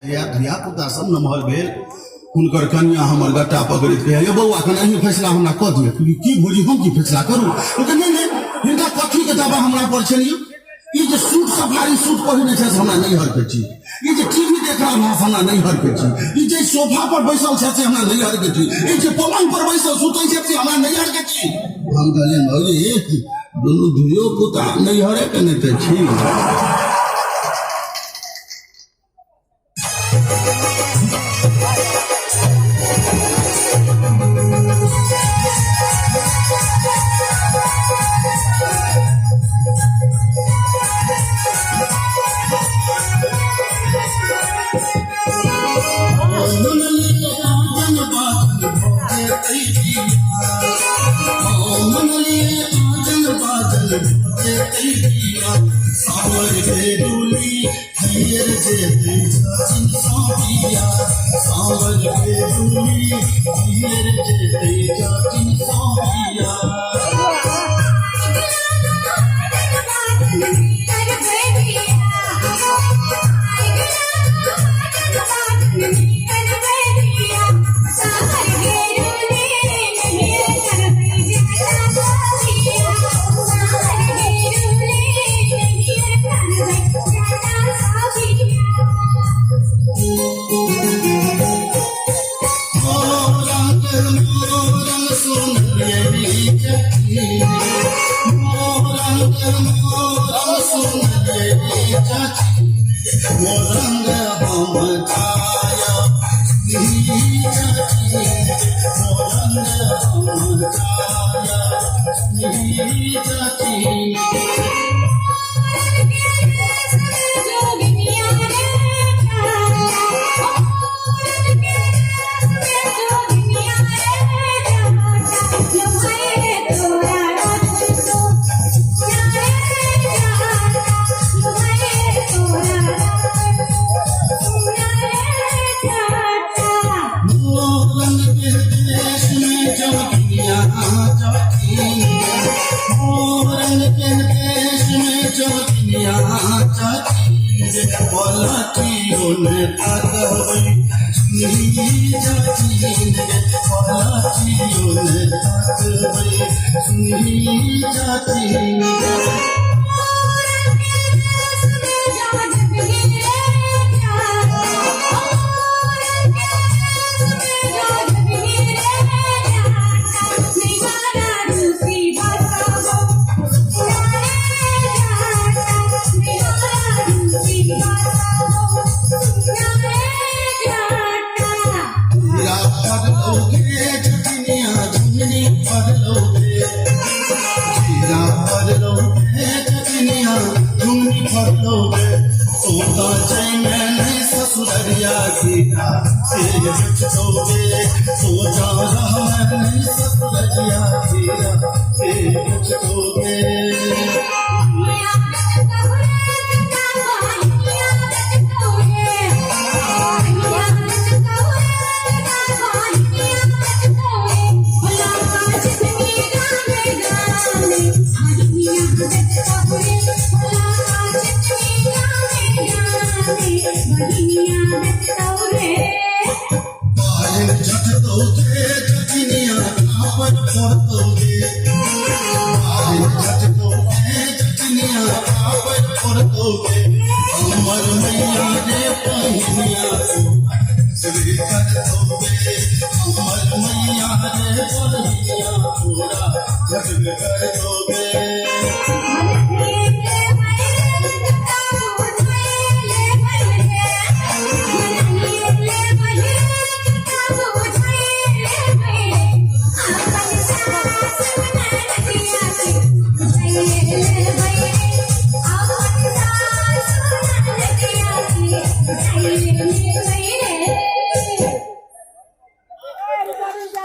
धिया पुता सब नमहर भेल। हुनकर कनिया हमर गट्टा पकड़ैत कहै, यौ बौआ, कनि अहीं फैसला हमरा कऽ दिअ। की भौजी, हम की फैसला करू? ओ कहै, नहि नहि, हिनका कथीके दावा हमरा पर छनि यौ? ई जे सूट सफारी सूट पहिरने छथि, हमरा नैहर के छी। ई जे टीवी देख रहल हँ, हमरा नैहर के छी। ई जे सोफा पर बैसल छथि, से हमरा नैहर के छी। ई जे पलंग पर बैसल सुतै छथि, से हमरा नैहर के छी। हम कहलियनि, भौजी, दुनू धियो पुता नैहरे के नहि तऽ छी। सावर के डोली हरियर जेतै चाची साविया, सावर के डोली हरियर जेतै चाची साविया।